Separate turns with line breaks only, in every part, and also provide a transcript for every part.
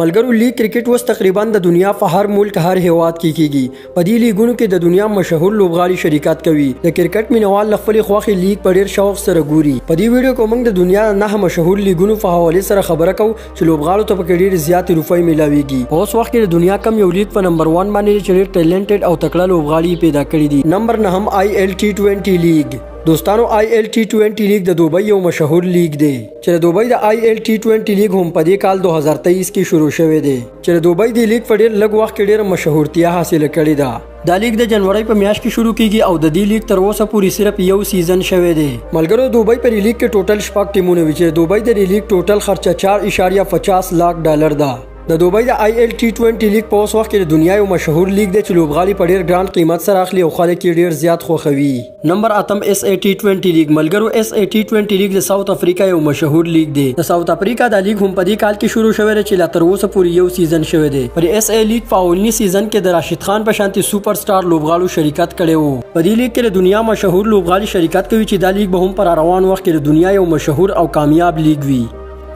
ملګرو، لیګ کرکټ اوس تقریبا د دنیا په هر ملک، هر هیواد کې کیږي. په دې لیګونو کې د دنیا مشهور لوبغاړي شرکت کوي. د کرکټ مینوال له خپلې خوښې لیګ په ډیر شوق سره ګوري. په دې ویډیو کې موږ د دنیا نه مشهور لیګونو په حواله سره خبره کوو چې لوبغاړو ته پکې ډیر زیاتې روپۍ ملاويږي. په اوس وخت کې د دنیا کم یو لیګ په نمبر 1 باندې چې ډیر ټیلنټډ او تکړه لوبغاړي پیدا کړي دي. نمبر 9، آی ایل ټي 20 لیګ. دوستانو، آی ایل ټي 20 لیګ د دوبۍ یو مشهور لیګ دی چې د دوبۍ د آی ایل ټي 20 لیګ هم په دې کال 2023 کې شروع شوی دی، چې د دوبۍ د لیګ په ډیر لږ وخت کې ډیره مشهورتیا حاصله کړې ده. دا لیګ د جنورۍ په میاشت کې شروع کیږي او د دې لیګ تر اوسه پورې صرف یو سیزن شوی دی. ملګرو، دوبۍ په لیګ کې ټوټل شپږ ټیمونه وي چې دوبۍ د لیګ ټوټل خرچه 4.50 لاک ډالر ده. د دوبۍ د آی ایل ټي 20 لیګ په اوس وخت کې د دنیا یو مشهور لیګ دی چې لوبغاړي په ډیر ګران قیمت سره اخلي او خلک یې ډیر زیات خوښوي. نمبر 8، اس ای ټي 20 لیګ. ملګرو، اس ای ټي 20 لیګ د ساوت افریقا یو مشهور لیګ دی. د ساوت افریقا دا لیګ هم په دې کال کې شروع شوی دی چې لا تر اوسه پورې یو سیزن شوی دی. پر اس ای لیګ په اولني سیزن کې د راشد خان په شانتي سوپر سټار لوبغاړو شرکت کړی وو. په دې لیګ کې د دنیا مشهور لوبغاړي شرکت کوي چې دا لیګ به هم پر روان وخت کې د دنیا یو مشهور او کامیاب لیګ وي.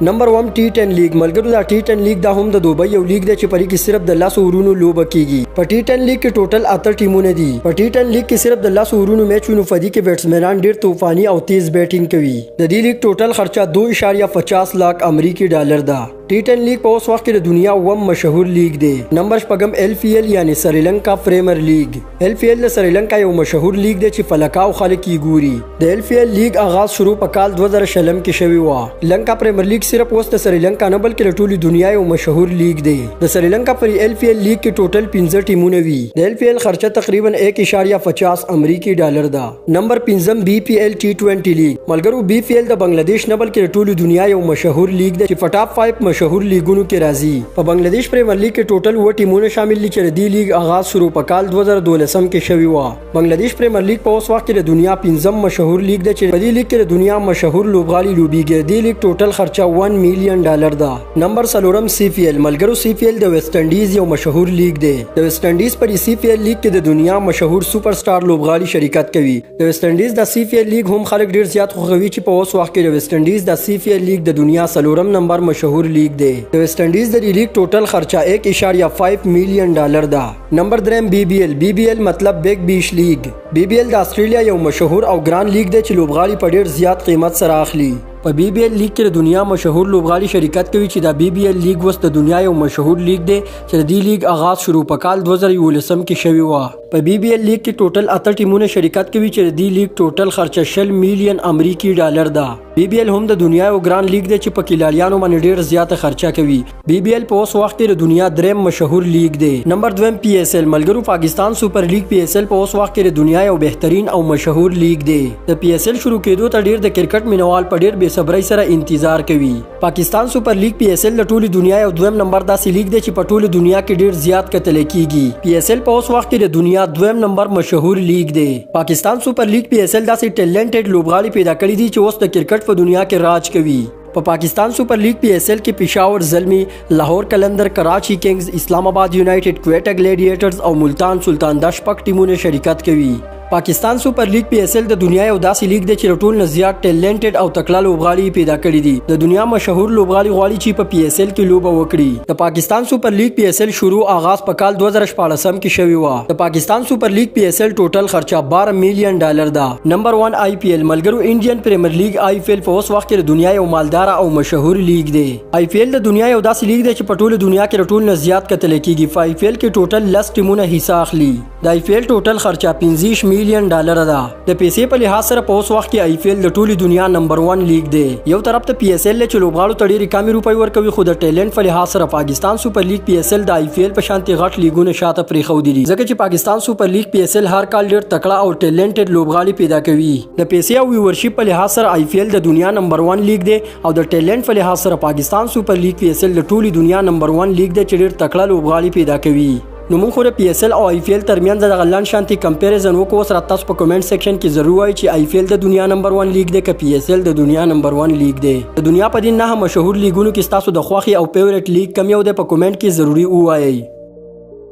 نمبر 1، ټي 10 لیګ. ملګرو، دا ټي 10 لیګ دا هم د دوبۍ یو لیګ دی چې پرې کې صرف د 10 اورونو لوبه کیږي. په ټي 10 لیګ کې ټوټل 8 ټیمونه دي. په ټي 10 لیګ کې صرف د 10 اورونو میچونو فدی کې بیټسمنان ډیر طوفاني او تیز بیټینګ کوي. د دې لیګ ټوټل خرچه 2.50 لاک امریکي ډالر ده. ټي 10 لیګ په اوس وخت کې د دنیا اوم مشهور لیګ دی. نمبر 6، ایل پی ایل یعنی سریلانکا پریمیر لیګ. ایل پی ایل د سریلانکا یو مشهور لیګ دی چې فلکاو خلک یې ګوري. د ایل پی ایل لیګ آغاز شروع په کال 2020 کې شوی و. لنکا پریمیر لیګ صرف اوس د سریلانکا نه بلکې د ټولې دنیا یو مشهور لیګ دی. د سریلانکا پر ایل پی ایل لیګ کې ټوټل 5 ټیمونه وي. د ایل پی ایل خرچه تقریبا 1.50 امریکي ډالر ده. نمبر 5، بی پی ایل ټي 20 لیګ. ملګرو، بی پی ایل د بنگلاديش نه بلکې د ټولې دنیا یو مشهور لیګ دی چې په ټاپ 5 مشهور لیګونو کې راځي. په بنگلاديش پریمیر لیګ کې ټوټل 7 ټیمونه شامل دي چې د دې لیګ آغاز شروع په کال 2012 کې شوی و. بنگلاديش پریمیر لیګ په اوس وخت کې د دنیا پنځم مشهور لیګ دی چې په دې لیګ کې د دنیا مشهور لوبغاړي لوبیږي. د دې لیګ ټوټل خرچه 1 میلیون ډالر ده. نمبر 4، سی پی ایل. ملګرو، سی پی ایل د ویسټ انډیز یو مشهور لیګ دی. د ویسټ انډیز پر سی پی ایل لیګ کې د دنیا مشهور سوپر سټار لوبغاړي شرکت کوي. د ویسټ انډیز د سی پی ایل لیګ هم خلک ډیر زیات خوښوي چې په اوس وخت کې د ویسټ انډیز د سی پی ایل لیګ د دنیا څلورم نمبر مشهور لیګ دی. د ویسټ انډیز د لیګ ټوټل خرچه 1.5 میلیون ډالر ده. نمبر 3، بی بی ایل. بی بی ایل مطلب بیگ بیش لیګ. بی بی ایل د استرالیا یو مشهور او ګران لیګ دی چې لوبغاړي په ډیر زیات قیمت سره اخلي. په بی بی ایل لیګ کې د دنیا مشهور لوبغاړي شرکت کوي چې دا بی بی ایل لیګ اوس د دنیا یو مشهور لیګ دی چې د دې لیګ آغاز شروع په کال 2011 کې شوی و. په بی بی ایل لیګ کې ټوټل 8 ټیمونه شرکت کوي چې د دې لیګ ټوټل خرچه 20 میلیون امریکي ډالر ده. بی بی ایل هم د دنیا یو ګران لیګ دی چې په کلاړیانو باندې ډیر زیاته خرچه کوي. بی بی ایل په اوس وخت کې د دنیا دریم مشهور لیګ دی. نمبر 2، پی ایس ایل. ملګرو، پاکستان سپر لیګ پی ایس ایل په اوس وخت کې د دنیا یو بهترین او مشهور لیګ دی. د پی ایس ایل شروع کېدو ته ډیر د کرکټ مینوال په ډیر بې صبرۍ سره انتظار کوي. پاکستان سپر لیګ پی ایس ایل د ټولې دنیا یو دویم نمبر داسې لیګ دی چې په ټوله دنیا کې ډیر زیات کتل کیږي. پی ایس ایل په اوس وخت کې د دنیا دویم نمبر مشهور لیګ دی. پاکستان سپر لیګ پی ایس ایل داسې ټیلنټډ لوبغاړي پیدا کړي دي چې اوس د کرکټ په دنیا کې راج کوي. په پاکستان سپر لیګ پی ایس ایل کې پېښور زلمی، لاهور کلندر، کراچي کینګز، اسلام آباد یونایټډ، کویټه ګلیډیټرز او ملتان سلطان دا شپږ ټیمونه شرکت کوي. پاکستان سپر لیګ پی ایس ایل د دنیا یو داسې لیګ دی چې د ټول نه زیات ټیلنټډ او تکړه لوبغاړي پیدا کړي دي. د دنیا مشهور لوبغاړي غواړي چې په پی ایس ایل کې لوبه وکړي. د پاکستان سپر لیګ پی ایس ایل شروع آغاز په کال 2014 کې شوی و. د پاکستان سپر لیګ پی ایس ایل ټوټل خرچه 12 میلیون ډالر ده. نمبر 1، آی پی ایل. ملګرو، انډین پریمیر لیګ آی پی ایل په اوس وخت کې د دنیا یو مالدار او مشهور لیګ دی. آی پی ایل د دنیا یو داسې لیګ دی چې په ټوله دنیا کې د ټول نه زیات کتل کیږي. په آی پی ایل کې ټوټل 10 ټیمونه حصہ اخلي. د آی پی ایل ټوټل خرچه 25 میلیون ډالر ده. د پیسې په لحاظ سره په اوس وخت کې آی پی ایل د ټولې دنیا نمبر 1 لیګ دی. یو طرف ته پی ایس ایل چې لوبغاړو ته ډېرې کمې روپۍ ورکوي، خو د ټیلنټ په لحاظ سره پاکستان سپر لیګ پی ایس ایل د آی پی ایل په شانتي غټ لیګونه شاته پرېښودلي دي، ځکه چې پاکستان سپر لیګ پی ایس ایل هر کال ډېر تکړه او ټیلنټډ لوبغاړي پیدا کوي. د پیسې او ویورشپ په لحاظ سره آی پی ایل د دنیا نمبر 1 لیګ دی او د ټیلنټ په لحاظ سره پاکستان سپر لیګ پی ایس ایل د ټولې دنیا نمبر 1 لیګ دی چې ډېر تکړه لوبغاړي پیدا کوي. نو موږ خو د پی ایس ایل او آی پی ایل ترمنځ دغه لنډ شانتي کمپیریزن وکړو. اوس راته تاسو په کمنټ سیکشن کې ضرور وایئ چې آی پی ایل د دنیا نمبر 1 لیګ دی که پی ایس ایل د دنیا نمبر 1 لیګ دی. د دنیا په دې 9 مشهور لیګونو کې ستاسو د خوښې او فیورټ لیګ کوم یو دی، په کمنټ کې ضروري ووایئ.